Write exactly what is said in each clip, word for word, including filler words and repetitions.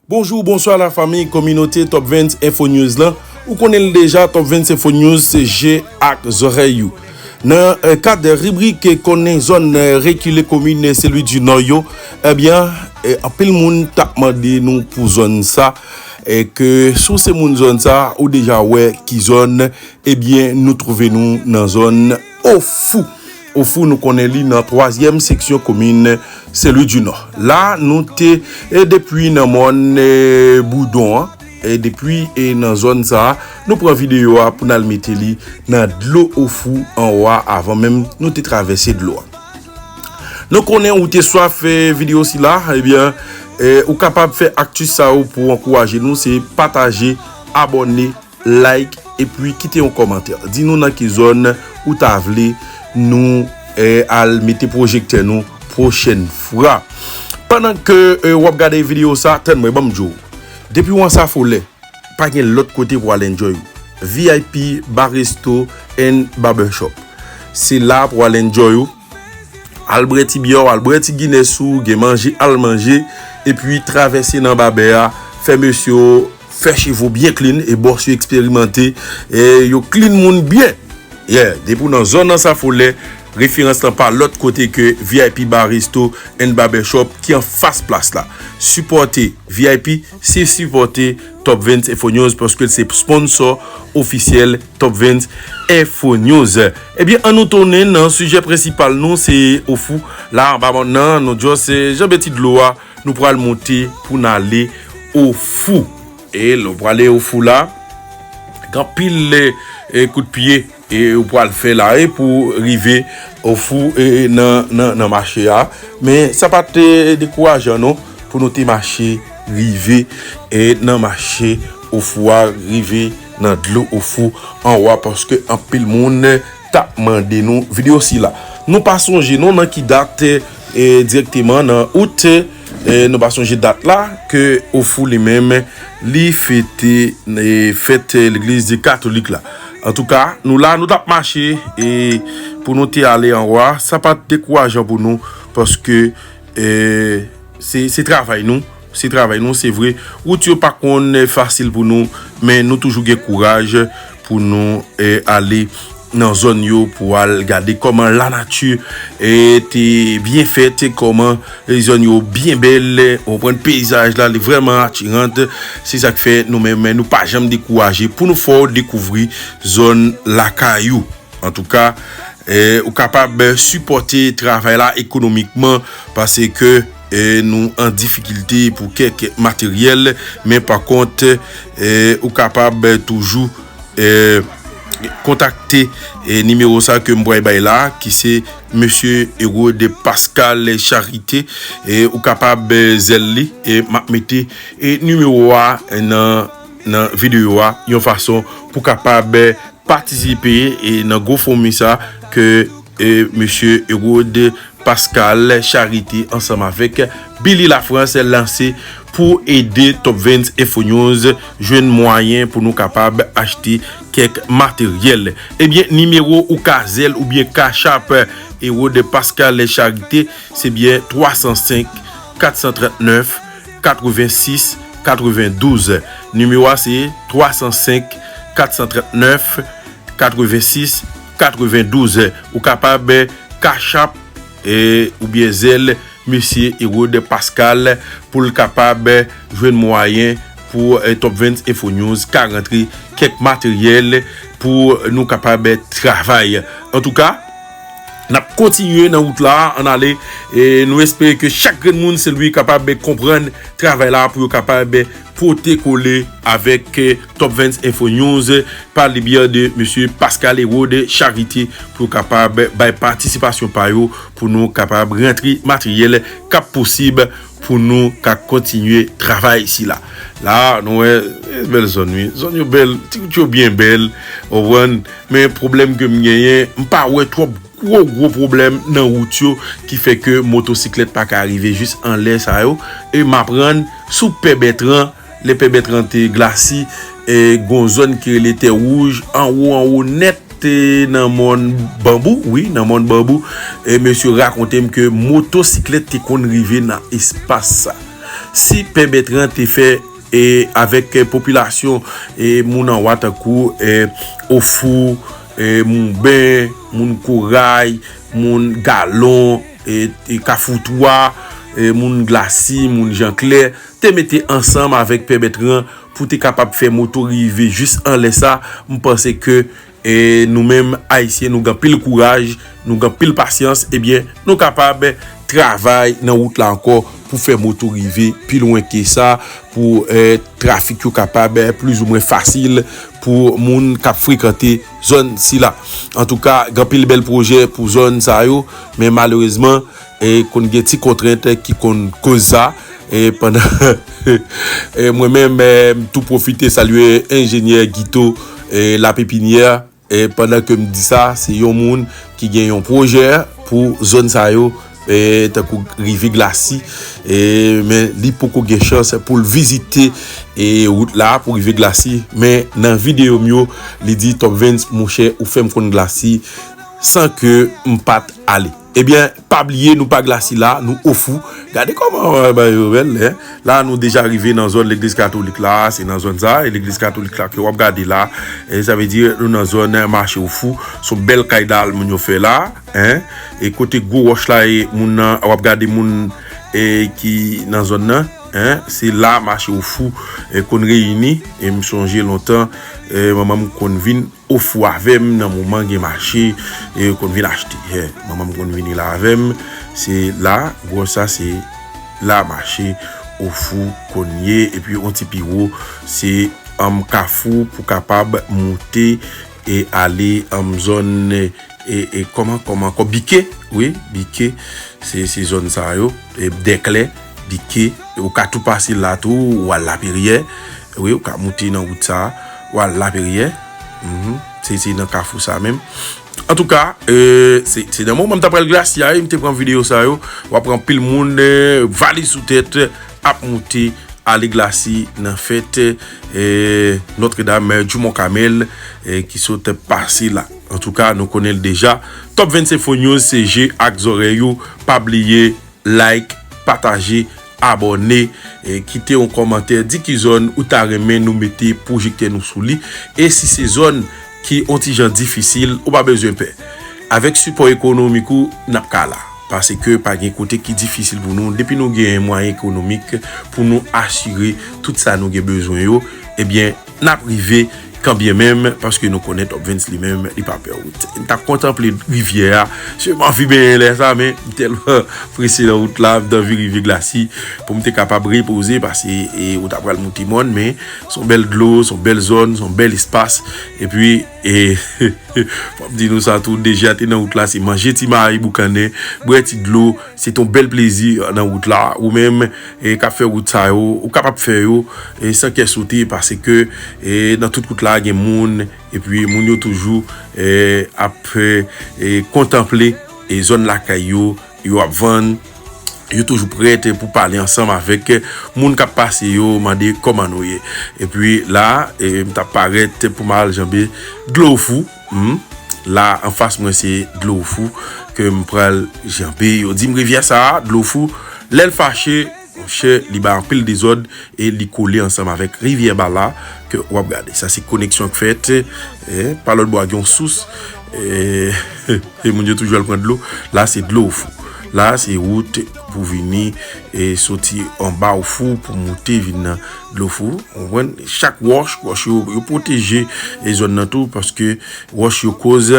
Bonjou, bonswa la fanmi kominote Top Vens Info News lan. Ou konnen l deja, Top Vens Info News se je ak zòrèy ou. Nan eh, kad ribrik Konnen Zòn eh, Rekile Komin Sen Lwi di Nò yo, ebyen, eh, anpil moun t ap mande nou pou zòn sa, e ke si w se moun zòn sa, ou deja wè ki zòn, ebyen, nou twouve nou nan zòn Ofou. Ofou, nou konnen li nan twazyèm seksyon komin Sen Lwi di Nò. La, nou te, e depi nan mòn e, Boudon an, e depi e nan zòn sa a, nou pran videyo a pou n al mete li nan dlo Ofou anwo a avan menm nou te travèse dlo a. Nou konnen ou te swaf e, videyo sila, ebyen, e, ou kapab fè akti sa yo pou ankouraje nou, se pataje, abòne, like, epi kite yon kòmantè. Di nou nan ki zòn ou ta vle nou e, al mete pwojektè nou pwochèn fwa. Pandan ke e, w ap gade videyo sa, tann mwen, ban m di w. Depi w Ansafolè, pa gen lòt kote pou al enjoy ou. V I P Bar Resto and Barbershop. Se la pou al enjoy ou. Al bwè ti byè w, al bwè ti Guinness ou, gen manje, al manje, epi travèse nan babè a, fè mesye yo fè cheve w byen clean, e bòs yo eksperimante, e yo clean moun byen. Yeah, depi w nan zòn Ansafolè, referans lan pa lòt kote ke V I P Bar Resto and Barbershop ki anfas plas la. Sipòte V I P, se sipòte Top Vens Info News paske l se sponsò ofisyèl Top Vens Info News. Ebyen, ann nou tounen nan sijè prensipal nou, se Ofou. La, anba mòn nan, nou just e, janbe ti dlo a, nou pral monte pou n ale Ofou. E lè w prale Ofou la, gen anpil e, kout pye e, ou pral fè la e pou rive Ofou e, nan, nan, nan mache a. Men sa pa te dekourajan non, pou nou te mache rive e, nan mache Ofou a, rive nan dlo Ofou anwo a, paske anpil moun t ap mande nou videyo sila. Nou pa sonje non nan ki dat e, dirèkteman nan out, e, nou pa sonje dat la ke Ofou li menm li fete e, fèt e, legliz katolik la. Antouka, nou la, nou t ap mache e, pou nou te ale anwo a, sa pa t dekourajan pou nou paske e, se, se travay nou. Se travay nou, se vre. Wout yo pa konn fasil pou nou, men nou toujou gen kouraj pou nou e, ale nan zòn yo pou al gade kòman lanati e, te byen fèt, kòman e, zòn yo byen bèl, ou konprann peyizaj la, li vrèman atiran. Se sa k fè nou menm, nou pa janm dekouraje pou nou fè w dekouvri zòn lakay ou. Antouka, e, ou kapab sipòte travay la ekonomikman paske e, nou an difikilte pou kèk materyèl, men pa kont, e, ou kapab toujou e, kontakte e, nimewo sa ke m pral bay la, ki se mesye Hérode Pascal Charité, e, ou kapab e, zèl li, e m ap mete e, nimewo a nan, nan videyo a, yon fason pou kapab e, patisipe e, nan GoFundMe sa ke e, mesye Hérode Pascal Charité ansanm avèk Billy Lafrance lanse pou ede Top Vens Info News jwenn mwayen pou nou kapab achte kèk materyèl. Ebyen, nimewo ou ka zèl oubyen Cash App Hérode Pascal Charité, se byen twa san senk, kat san trant nèf, katrevensis, katrevendouz. Nimewo a se twa san senk, kat san trant nèf, katrevensis, katrevendouz. Ou kapab Cash App e, oubyen zèl mesye Hérode Pascal pou l kapab jwenn mwayen pou e, Top Vens Info News ka rantre kèk materyèl pou nou kapab travay. Antouka, n ap kontinye nan wout la, ann ale. E nou espere ke chak grenn moun, se li kapab konprann travay la pou yo kapab pote kole avèk e, Top Vens Info News, pa le biais de mesye Pascal Hérode Charité, pou yo kapab bay patisipasyon pa yo, pou nou kapab rantre materyèl k ap posib pou nou ka kontinye travay sila. La, nou wè, e, bèl zòn, wi. Zòn yo bèl, ti wout yo byen bèl, ou konprann? Men pwoblèm ke m genyen, m pa wè twòp gwo, gwo pwoblèm nan wout yo ki fè ke motosiklèt pa ka rive jis anlè sa yo. E m aprann sou Pè Bètran, lè Pè Bètran te glasi, e, gon zòn ki rele Tè Wouj, anwo, anwo nèt, e, nan mòn Banbou, wi, nan mòn Banbou. E mesye rakonte m ke motosiklèt te konn rive nan espas sa. si Pè Bètran te fè e avèk e, popilasyon e, moun anwa tankou e, Ofou, e, Mouben, moun Koray, moun Galon, e, e Kafou twa, e, moun Glasi, moun Janklè, te mete ansanm avèk Pè Bètran pou te kapab fè moto rive jis anlè sa, m panse ke e nou menm Ayisyen, nou gen anpil kouraj, nou gen anpil pasyans, ebyen, nou kapab travay nan wout la ankò pou fè moto rive pi lwen ke sa, pou e, trafik yo kapab e, plizoumwen fasil pou moun k ap frekante zòn sila. Antouka, gen anpil bèl pwojè pou zòn sa yo, men malerezman, e konn gen ti kontrent ki konn koz sa. E pandan e mwen menm, e, m tou pwofite salye enjenyè Guito e, Lapepinyè. E pandan ke m di sa, se yon moun ki gen yon pwojè pou zòn sa yo, e, tankou Rivyè Glasi, e, men li poko gen chans pou l vizite e, wout la pou Rivyè Glasi. Men nan videyo m yo, li di, Top Vens, monchè, ou fè m konn Glasi san ke m pa t ale. Ebyen, pa bliye, nou pa Glasi la, nou Ofou. Gade kòman e, bagay yo bèl, en. La, nou deja rive nan zòn legliz katolik la, se nan zòn sa, e legliz katolik la ke w ap gade la, e sa vle di nou nan zòn mache Ofou, se yon bèl kay dal moun yo fè la, en. E kote gwo wòch la, e moun nan, w ap gade moun e, ki nan zòn nan, en, se la mache Ofou e, konn reyini, e m sonje lontan, e, manman m konn vin Ofou avè m nan moman gen mache, e, yo konn vin achte. Yè, manman m konn vini la avè m. Se la, gwòs sa se la mache Ofou konn ye. Epi yon ti pi wo, se anm Kafou pou kapab moute e ale anm zòn, e, e, kòman, kòman ankò? Bike, wi, Bike, se, se zòn sa yo, e, Dèklè, Bike, ou ka tou pase la tou, ou al Laperyè, wi, ou ka moute nan wout sa, ou al Laperyè, mhm, se, se nan kafou sa menm. Antouka, e, se, se nan moman m t ap pral Glasi a, wi, m te pran videyo sa yo, w ap wè anpil moun, e, valiz sou tèt, ap moute ale Glasi nan fèt, e, Nòtredam, e, Dumont Carmel, e, ki sot pase la. Antouka, nou konnen l deja. Top vennsenk Fo News, se je ak zòrèy ou. Pa bliye, like, pataje, abòne, e, kite yon kòmantè, di ki zòn ou ta renmen nou mete pwojektè nou sou li. E si se zòn ki on ti jan difisil, ou pa bezwen pè. Avèk sipò ekonomik ou, n ap ka la. Paske pa gen kote ki difisil pou nou. Depi nou gen mwayen ekonomik pou nou asire tout sa nou gen bezwen yo, ebyen, n ap rive kanbyenmenm, paske nou konnen Top Vens li menm, li pa pè wout. M t ap kontanple rivyè a, se m anvi benyen lè sa, men m tèlman prese nan wout la, m t anvi rive Glasi pou m te kapab repoze, paske, e, ou ta pral moute mòn, men se yon bèl dlo, se yon bèl zòn, se yon bèl espas. Epi, e, fò m di nou sa tou, deja te nan wout la, se manje ti mayi boukannen, bwè ti dlo, se te yon bèl plezi nan wout la. Ou menm, e, k ap fè wout sa yo, ou kapab fè yo, e, san kè sote, paske, e, nan tout wout la, gen moun, epi moun yo toujou, e, ap, e, kontanple, e, zòn lakay yo, yo ap vann, yo toujou prèt pou pale ansanm avèk moun k ap pase yo, mande kòman nou ye. Epi la, e, m t ap parèt pou m al janbe dlo Ofou. Hmm. La, anfas mwen, se dlo Ofou ke m pral janbe. Yo di m rivyè sa a, dlo Ofou, lè l fache, monchè, li bay anpil dezòd e li kole ansanm avèk rivyè Bala ke w ap gade. Sa se koneksyon k fèt, e, pa lòt bò a gen yon sous, e, e moun yo toujou al pran dlo. La, se dlo Ofou. La, se wout pou vini, e, soti anba Ofou pou moute vin nan dlo Ofou. Ou konprann? Chak wòch, wòch yo, yo pwoteje, e, zòn nan tou, paske wòch yo koz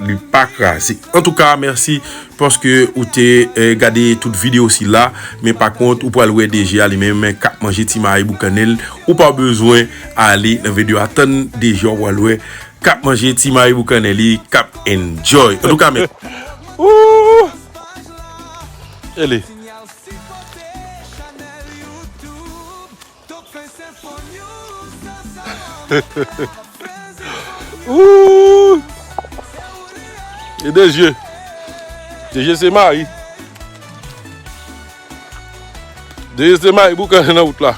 li pa kraze. Antouka, mèsi paske ou te, e, gade tout videyo sila. Men pa kont, ou pral wè D J a li menm k ap manje ti mayi boukannen l. Ou pa bezwen ale nan videyo a, tann D J a, ou pral wè k ap manje ti mayi boukannen li, k ap enjoy. Antouka, mèsi. Ooh! Ele. Ooh! E D J. D J se mayi. D J se mayi boukannen nan wout la.